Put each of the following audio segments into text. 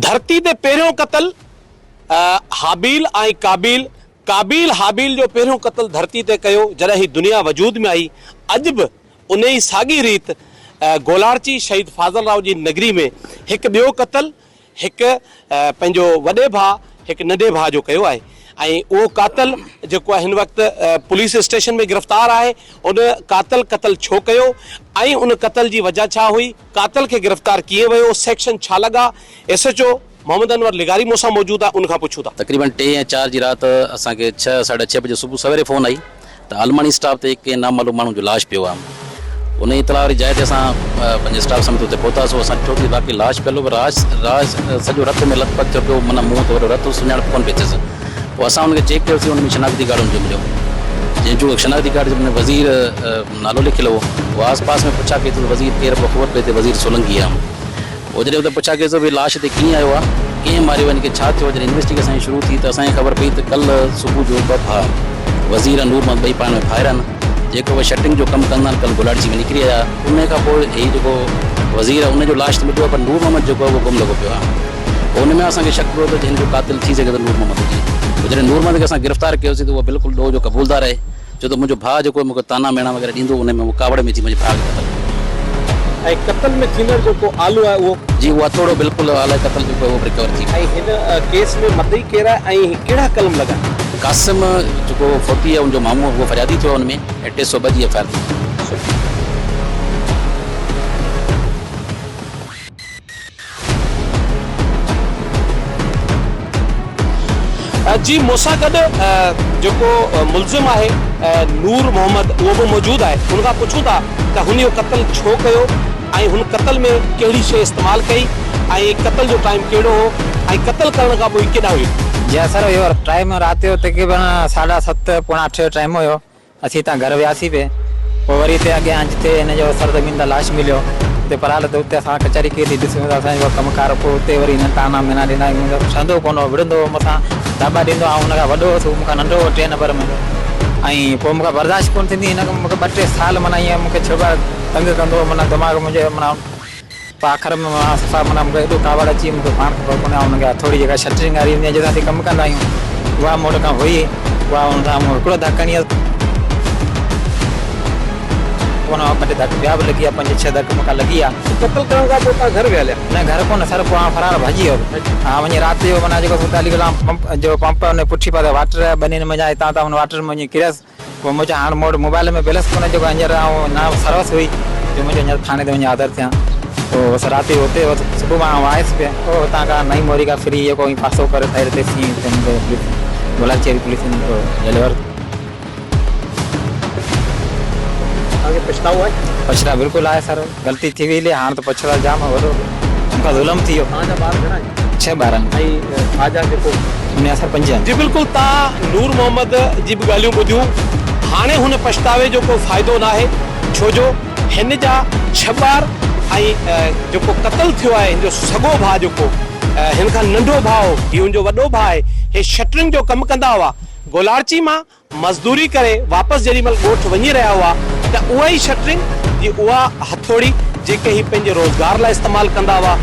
ڌرتي تي پهريون قتل هابيل ۽ قابيل، قابيل هابيل جو پهريون قتل ڌرتي تي ڪيو جڏهن هي دنيا وجود ۾ آئي، اڄ به انهي ساڳي ريت گولاڙچي شهيد فاضل راهو جي نگري ۾ هڪ ٻيو قتل هڪ پنهنجو وڏي ڀاء هڪ ننڍي ڀاء جو ڪيو آهي ۽ اهو قاتل جيڪو آهي هن وقت پوليس اسٽيشن ۾ گرفتار آهي ان قاتل قتل ڇو ڪيو ۽ ان قتل جي وجه ڇا هئي قاتل کي گرفتار ڪيئن ويو سيڪشن ڇا لڳا S H O Muhammad Anwar لغاري مون سان موجود آهي ان کان پڇون ٿا. تقريبن ٽي يا چار جي رات اسان کي ڇهه ساڍا ڇهه بجي صبح سويري فون آئي ته عالماڻي اسٽاپ تي ڪنهن نامعلوم ماڻهو جو لاش پيو آهي. انهي اطلاع واري جاء تي اسان پنهنجي اسٽاف سميت اتي پهتاسون اسان ڏٺو ته واقعي لاش پيل هو پر راش راش سڄو رت ۾ لت پت ٿيو پيو هو معنيٰ منهن تي وڏو رت هو سڃاڻپ ڪونه پئي ٿيس پوء اسان ان کي چيڪ ڪيوسين ان ۾ شناختي ڪارڊ ان جو مليو جنهن جو شناختي ڪارڊ ۾ وزير نالو لکيل هو پوء آس پاس ۾ پڇا ڪئي ته وزير ڪير پوء خبر پئي ته وزير سولنگي آهي پوء جڏهن اتي پڇا ڪئي ته ڀئي لاش هتي ڪيئن آيو آهي، ڪنهن ماريو آهي، هن کي ڇا ٿيو آهي، جڏهن انويسٽيگيشن شروع ٿي ته اسان کي خبر پئي ته ڪلهه صبح جو ٻه ڀاء وزير ۽ نور محمد ٻئي پاڻ ۾ ڀائر آهن، جيڪو اهي شٽرنگ جو ڪم ڪندا آهن، ڪلهه گولاڙچي ۾ نڪري آيا، ان کان پوء هي جيڪو وزير آهي ان جو لاش ته مليو آهي پر نور محمد جيڪو آهي اهو گم لڳو پيو آهي، پوء ان ۾ اسان کي شڪ پيو ته هن جو قاتل ٿي سگهي ٿو نور محمد هجي، پوء جڏهن نور محمد کي اسان گرفتار ڪيوسين ته اهو بلڪل ڏوهه جو قبولدار آهي. ڇو ته منهنجو ڀاء جيڪو مون کي طعنا ميڻا وغيره ڏيندو هو، انهي ۾ مون ڪاوڙ ۾ اچي منهنجي ڀاء کي قتل ڪيو. ۽ قتل ۾ ٿيندڙ جيڪو آلو آهي اهو. جي اهو هٿوڙو بلڪل آلي قتل جيڪو آهي اهو به ريڪور ٿي ويو. ۽ هن ڪيس ۾ مدعي ڪير آهي ۽ ڪهڙا قلم لڳا؟ قاسم جيڪو فوتي آهي ان جو مامو اهو فريادي ٿيو آهي ان ۾ ۽ 302 جي ايف I R ٿي. جي مون سان گڏ جيڪو ملزم آهي نور محمد اهو به موجود آهي ان کان پڇون ٿا ته هن اهو قتل ڇو ڪيو ۽ هن قتل ۾ ڪهڙي شيء استعمال ڪئي ۽ قتل جو ٽائيم ڪهڙو هو ۽ قتل ڪرڻ کان پوء ڪيڏانهن ويو. جي سر اهو ٽائيم رات جو تقريبن ساڍا ست پوڻا اٺ جو ٽائيم هيو اسين هتان گهر وياسين پئي، پوء وري هتي اڳيان جتي هن جو سرزمين تان لاش مليو، اتي پرال تي اتي اسان ڪچهري ڪئي ٿي ڏسون ته اسان جو ڪم ڪار پوء اتي وري هنن طعنا مينا ڏنا ۽ منهنجو ٺهندو ڪونه هو وڙهندو هو مون سان داٻا ڏيندو آئون هن کان وڏو هوس هو مون کان ننڍو هو ٽئين نمبر ۾ ۽ پوء مون کان برداشت ڪونه ٿيندي هن مون کي ٻه ٽي سال معنيٰ ائين مون کي ڇڙٻا تنگ ڪندو هو معنيٰ دماغ منهنجي معنيٰ پوء آخر ۾ مان صفا معنيٰ مون کي ايڏو ڪاوڙ اچي وئي مون کي پاڻ خبر ڪونهي آئون هن کي هٿوڙي جيڪا شٽرنگ واري هوندي آهي جنهن سان اسين ڪم ڪندا آهيون اها مون وٽ کان هئي اها ان سان مون هڪڙو ڌڪ هڻي ان ٻه ٽي ڌڪ ٻيا به لڳي ويا پنج ڇهه ڌڪ مون کان لڳي ويا. قتل ڪرڻ کان پوء توهان گهر ويا هليا؟ نه گهر ڪونه سر پوء آئون فرار ڀڄي ويس ها وڃي رات جو معنيٰ جيڪو سو علي غلام پمپ جو پمپ ان پٺي پاسي واٽر آهي ٻنين منجهان هتان هتان ان واٽر ۾ وڃي ڪريس پوء مون چيو هاڻ مون وٽ موبائل ۾ بيلنس ڪونهي جيڪو هينئر آئون نه سروس هئي جو منهنجو هينئر ٿاڻي تي وڃي حاضر ٿيان پوء بس رات جو اتي هوس صبح مان آئون آيس پئي پوء اتان کان نئين موري کان ڦري جيڪو ائين پاسو ڪري سائيڊ تي سين اتي مون کي پوليس گولاچي واري پوليس مون کي جهلي ورتو. توهان کي پڇتاء آهي؟ پڇتاء بلڪل آهي سر غلطي ٿي وئي هلي هاڻ ته پڇتاء جام آهي وڏو مون کان ظلم ٿي ويو. توهان جا ٻار گهڻا آهن؟ ڇهه ٻار آهن. ۽ ڀاء جا جيڪو. ان جا سر پنج آهن. جي بلڪل تان نور محمد جي به ڳالهيون ٻڌيون هاڻي هن پڇتاوي جو ڪو فائدو ناهي ڇو جو هن جا ڇهه ٻار ۽ جيڪو قتل ٿيو آهي هن جو سڳو ڀاء جيڪو هن کان ننڍو ڀاء هو هي هن جو وڏو ڀاء آهي هي شٽرنگ جو ڪم ڪندا هئا گولاڙچي مان مزدوري ڪري واپس جيڏي مهل ڳوٺ وڃي رهيا هئا ته اها ئي شٽرنگ جي اها هٿوڙي جيڪي هي پنهنجي روزگار لاء استعمال ڪندا هئا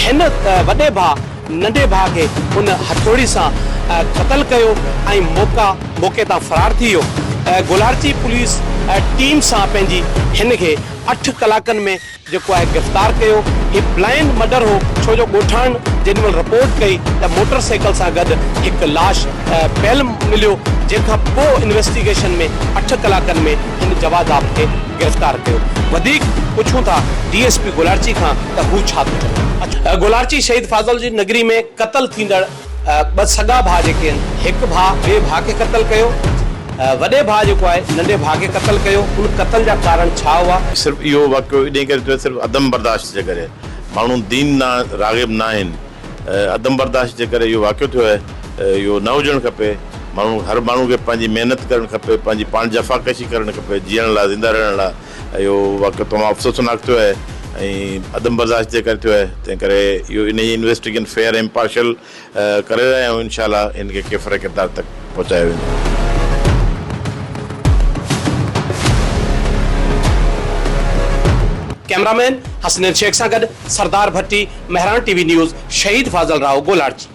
هن وڏي ڀاء ننڍي ڀاء کي ان هٿوڙي سان قتل ڪيو ۽ موقع موقعي تان فرار ٿي ويو گولاڙچي پوليس ٽيم سان پنهنجي هن کي اٺ ڪلاڪن ۾ جيڪو آهي گرفتار ڪيو. هي بلائنڊ مرڊر هو ڇو جو ڳوٺاڻن جيڏي مهل رپورٽ ڪئي ته موٽر سائيڪل سان گڏ هڪ لاش پيل مليو جنهن کان پوء انويسٽيگيشن ۾ اٺ ڪلاڪن ۾ هن جواداب کي گرفتار ڪيو. وڌيڪ پڇون ٿا ڊي ايس پي گولاڙچي کان ته هو ڇا ٿو چوي. گولاڙچي شهيد فاضل جي نگري ۾ قتل ٿيندڙ ٻه سڳا ڀاء جيڪي آهن هڪ ڀاء ٻئي ڀاء کي قتل ڪيو. وڏي ڀاء جيڪو آهي ننڍي ڀاء کي قتل ڪيو ان قتل جا ڪارڻ ڇا هئا؟ صرف اهو واقعو انهي ڪري ٿيو صرف عدم برداشت جي ڪري ماڻهو دين ڏانهن راغب نه آهن عدم برداشت جي ڪري اهو واقعو ٿيو آهي اهو نه هجڻ کپي ماڻهو هر ماڻهو کي پنهنجي محنت ڪرڻ کپي پنهنجي پاڻ جفاڪشي ڪرڻ کپي جيئڻ لاء زنده رهڻ لاء اهو واقعو تمام افسوسناڪ ٿيو آهي ۽ عدم برداشت جي ڪري ٿيو آهي تنهن ڪري اهو انهي جي انويسٽيگن فيئر ۽ امپارشل ڪري رهيا آهيون انشاء الله ان کي ڪيفر ڪردار تڪ پهچايو ويندو. ڪئميرامين حسنين شيخ سان گڏ Sardar Bhatti, Mehran T V news, Shaheed Fazil Rahu Golarchi.